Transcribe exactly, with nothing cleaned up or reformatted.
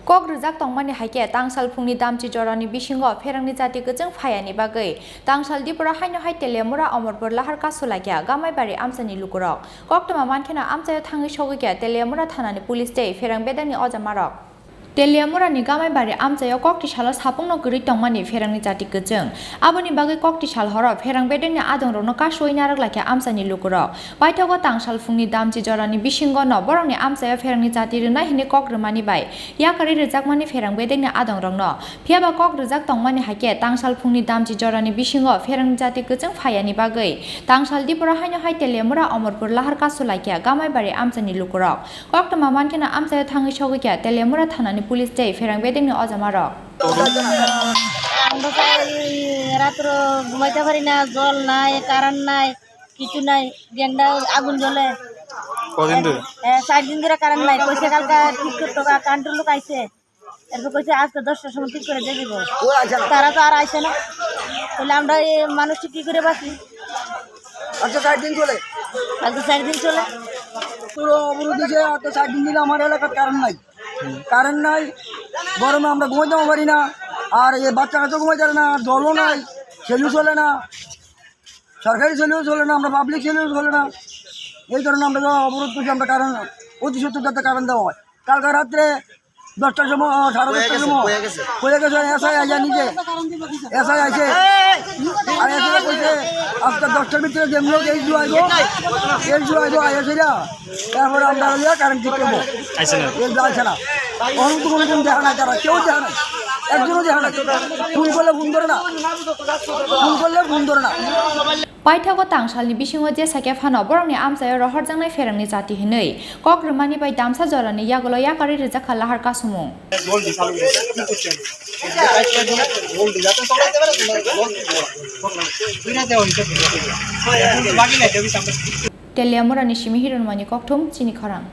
Kok rwjak tongmani hai khe tangsal phungni damchi jorani bisingo pherangni jati kwchwng phayani bagwi tangsal Dipra haino hai Teliamura Omorpur lahar kasu laikha Gamaibari amchaini lukurok. Koktwma mankheno amchaio thangwi sogwi kha Teliamura thanani police tei pherang bedekni ojamarok. Teliamurani Gamaibari amchaio kokti salo sapungno kwrwi tongmani pherangni jati kwchwng. Aboni bagwi kokti sal horo pherang bedekni adongrokno kasuwi narwk laikha amchaini lukurok. Paithago tangsal phungni damchi jorani bisingo no borokni amchaio pherangni jati rwnai hwnwi kok rwmani bai yakarwi rwjakmani pherang bedekni adongrokno. Phiyaba kok rwjak tongmani hai khe tangsal phungni damchi jorani bisingo pherangni jati kwchwng phayani bagwi tangsal Dipra haino hai Teliamura Omorpur lahar kasu laikha Gamaibari amchaini lukurok. Koktwma mankheno amchaio thangwi sogwi kha Teliamura thanani police tei pherang bedekni ojamarok. আমরা চাই রাত্র ঘুমাইতে পারি না, জল নাই, কারেন্ট নাই, কিছু নাই, গেন্ডা আগুন জ্বলে। কদিন ধরে? হ্যাঁ, চার দিন ধরে কারেন্ট নাই। কইছে কালকে ঠিক করতো, কারেন্টের লোক আইছে। এরপর কইছে আজকে দশটার সময় ঠিক করে দিয়ে দিব। তারা তো আর আইছে না। তাহলে আমরা এই মানুষটি কি করে বাঁচি? আজকে চার দিন চলে। আজকে চার দিন চলে। পুরো অবরোধ দিছে, আজকে চার দিন দিলে আমার এলাকার কারেন্ট নাই। কারেন্ট নাই, গরমে আমরা ঘুমাইতেও পারি না। আর এই বাচ্চা কাচ্চা ঘুমাইতে পারে না, আর জলও নাই, সেলও চলে না, সরকারি সেলও চলে না, আমরা পাবলিক সেলও চলে না। এই কারণে আমরা তো অবরোধ করছি, আমরা কারেন্ট অতি সত্বর যাতে কারেন্ট দেওয়া হয়। কালকে রাত্রে দশটার সময়, আহ, সাড়ে দশটার সময় হয়ে গেছে, এসআই আইয়া নিজে, এসআই আইছে। আর এসআই কইছে, আজকে দশটার ভিতরে যেমনি হোক এলজিও আইবো, এলজিও আইবো, আইয়া সেটা, তারপরে আমরা হইয়া কারেন্ট ঠিক করবো। আইছে না। এলজিও আইছে না। অনন্ত কোনো দিন দেখা নাই তারা, কেউ দেখা নাই, একজনও দেখা নাই। ফোন করলে ফোন ধরে না, ফোন করলে ফোন ধরে না। Paithago tangsalni bisingo jesa khe phano borokni amchaio rohorjaknai pherangni jati hinwi kok rwmani bai damsa jorani yagulo yakarwi rwjakha lahar kasumung. Teliamurani simi Hironmani kokthum chini khorang.